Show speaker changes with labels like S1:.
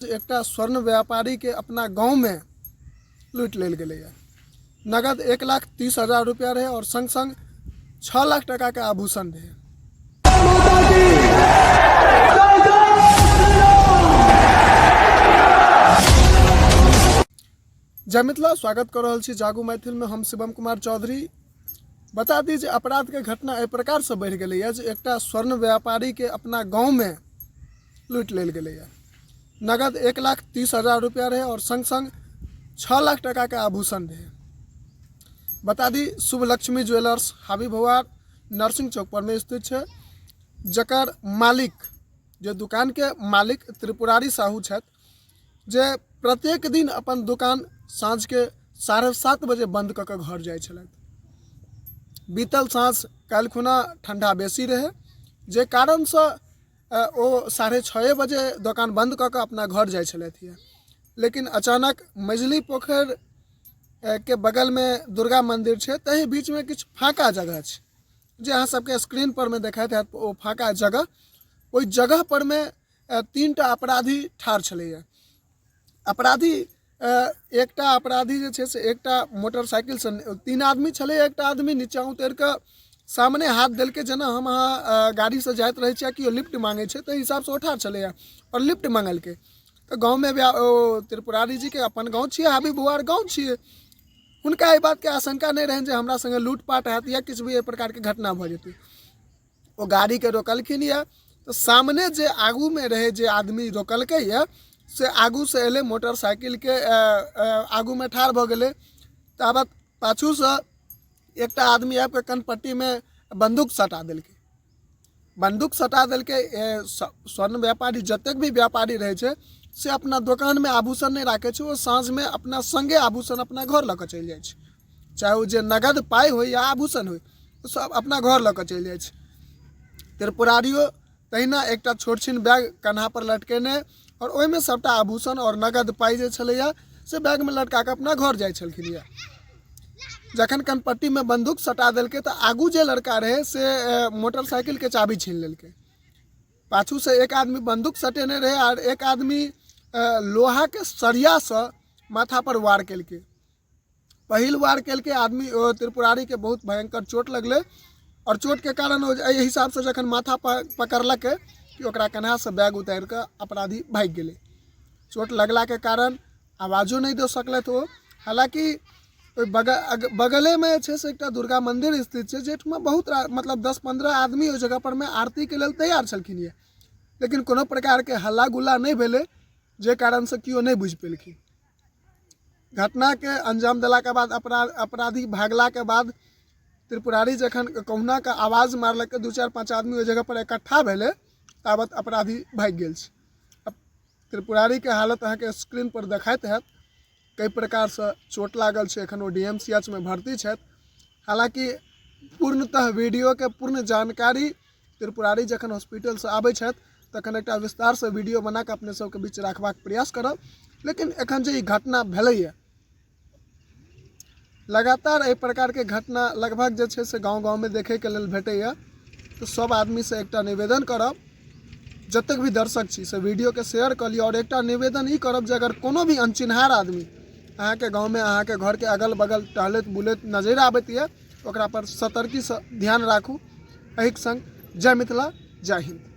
S1: एकटा स्वर्ण व्यापारीके अपना गाँवमे लूटि लेल गेलैए। नगद 1,30,000 रुपया रहै आओर सङ्ग सङ्ग 6 लाख टाकाके आभूषण रहै। जय मिथिला, स्वागत कऽ रहल छी जागू मैथिलमे। हम शिवम कुमार चौधरी। बता दी जे अपराधके घटना एहि प्रकारसँ बढ़ि गेलैए जे एकटा स्वर्ण व्यापारीके अपना गाँवमे लूटि लेल गेलैए। नगद 1,30,000 रुपया रहै आओर सङ्ग सङ्ग 6 लाख टाकाके आभूषण रहै। बता दी, शुभ लक्ष्मी ज्वेलर्स हाबी भौआर नरसिंह चौक परमे स्थित छै, जकर मालिक, जे दुकानके मालिक त्रिपुरारी साहू छथि, जे प्रत्येक दिन अपन दोकान साँझके 7:30 बजे बन्द कऽ कऽ घर जाइ छलथि। बीतल साँझ काल्हि खुना ठण्डा बेसी रहै, जे कारणसँ ओ 6:30 बजे दोकान बन्द कऽ कऽ अपना घर जाइ छलथि यऽ। लेकिन अचानक मझिली पोखरि के बगलमे दुर्गा मन्दिर छै, ताहि बीचमे किछु फाँका जगह छै, जे अहाँ सबके स्क्रीन परमे देखाइत हैत। ओ फाँका जगह, ओहि जगह परमे 3टा अपराधी ठाढ़ छलैए। अपराधी, एकटा अपराधी जे छै से एकटा मोटरसाइकिलसँ, 3 आदमी छलै, एकटा आदमी नीचाँ उतरि कऽ सामने हाथ देलकै, जेना हम अहाँ गाड़ीसँ जाइत रहै छियै, केओ लिफ्ट माँगै छै, ताहि हिसाबसँ ओ ठाढ़ छलैए आओर लिफ्ट मङ्गलकै। तऽ गाँवमे ओ त्रिपुरारी जीके अपन गाँव छियै, हाबी बुआर गाँव छियै। हुनका एहि बातके आशंका नहि रहनि जे हमरा सङ्गे लूटपाट हैत या किछु भी एहि प्रकारके घटना भऽ जेतै। ओ गाड़ीके रोकलखिन यऽ तऽ सामने जे आगूमे रहै, जे आदमी रोकलकै यऽ, से आगूसँ एलै, मोटरसाइकिलके आगूमे ठाढ़ भऽ गेलै। ताबत पाछूसँ एकटा आदमी आबिकऽ कनपट्टीमे बन्दूक सटा देलकै। बन्दूक सटा देलकै। स्वर्ण व्यापारी, जतेक भी व्यापारी रहै छै, से अपना दोकानमे आभूषण नहि राखै छै। ओ साँझमे अपना सङ्गे आभूषण अपना घर लऽ कऽ चलि जाइ छै, चाहे ओ जे नगद पाइ होइ या आभूषण होइ, ओ सब अपना घर लऽ कऽ चलि जाइ छै। त्रिपुरारियो तहिना एकटा छोट छिन बैग कन्हापर लटकेने आओर ओहिमे सबटा आभूषण आओर नगद पाइ जे छलैए से बैगमे लटका कऽ अपना घर जाइ छलखिन यऽ। जखन कनपट्टीमे बन्दूक सटा देलकै तऽ आगू जे लड़का रहै से मोटरसाइकिलके चाभी छीन लेलकै। पाछूसँ एक आदमी बन्दूक सटेने रहै आर एक आदमी लोहाके सरियासँ माथापर वार केलकै। पहिल वार केलकै आदमी, ओ त्रिपुरारीके बहुत भयंकर चोट लगलै आओर चोटके कारण ओ एहि हिसाबसँ जखन माथा पकड़लकै कि ओकरा कन्हासँ बैग उतारि कऽ अपराधी भागि गेलै। चोट लगलाके कारण आवाजो नहि दऽ सकलथि ओ। हालाँकि ओहि बगलेमे जे छै से एकटा दुर्गा मन्दिर स्थित छै, जाहिठमा बहुत मतलब 10-15 आदमी ओहि जगहपरमे आरतीके लेल तैयार छलखिन यऽ, लेकिन कोनो प्रकारके हल्ला गुल्ला नहि भेलै, जे कारणसँ केओ नहि बुझि पेलखिन। घटनाके अंजाम देलाके बाद अपराधी भागलाके बाद त्रिपुरारी जखन कहुनाके आवाज मारलकै, 2, 4, 5 आदमी ओहि जगहपर इकट्ठा भेलै, ताबत अपराधी भागि गेल छै। अब त्रिपुरारीके हालत अहाँके स्क्रीन पर देखाइत हैत, कई प्रकारसँ चोट लागल छै। एखन ओ डी एम सी H मे भर्ती छथि। हालाँकि पूर्णतः वीडियोके पूर्ण जानकारी त्रिपुरारी जखन हॉस्पिटलसँ आबै छथि तखन एकटा विस्तारसँ वीडियो बना कऽ अपने सबके बीच राखबाक प्रयास करब। लेकिन एखन जे ई घटना भेलैए, लगातार एहि प्रकारके घटना लगभग जे छै से गाँव गाँवमे देखैके लेल भेटैए। तऽ सब आदमीसँ एकटा निवेदन करब, जतेक भी दर्शक छी से वीडियोके शेयर कऽ लिअ, आओर एकटा निवेदन ई करब जे अगर कोनो भी अनचिन्हार आदमी अहाँके गाँवमे, अहाँके घरके अगल बगल टहलैत बुलैत नजरि आबैत यऽ, ओकरा पर सतर्कीसँ ध्यान राखू। एहिके सङ्ग जय मिथिला, जय हिन्द।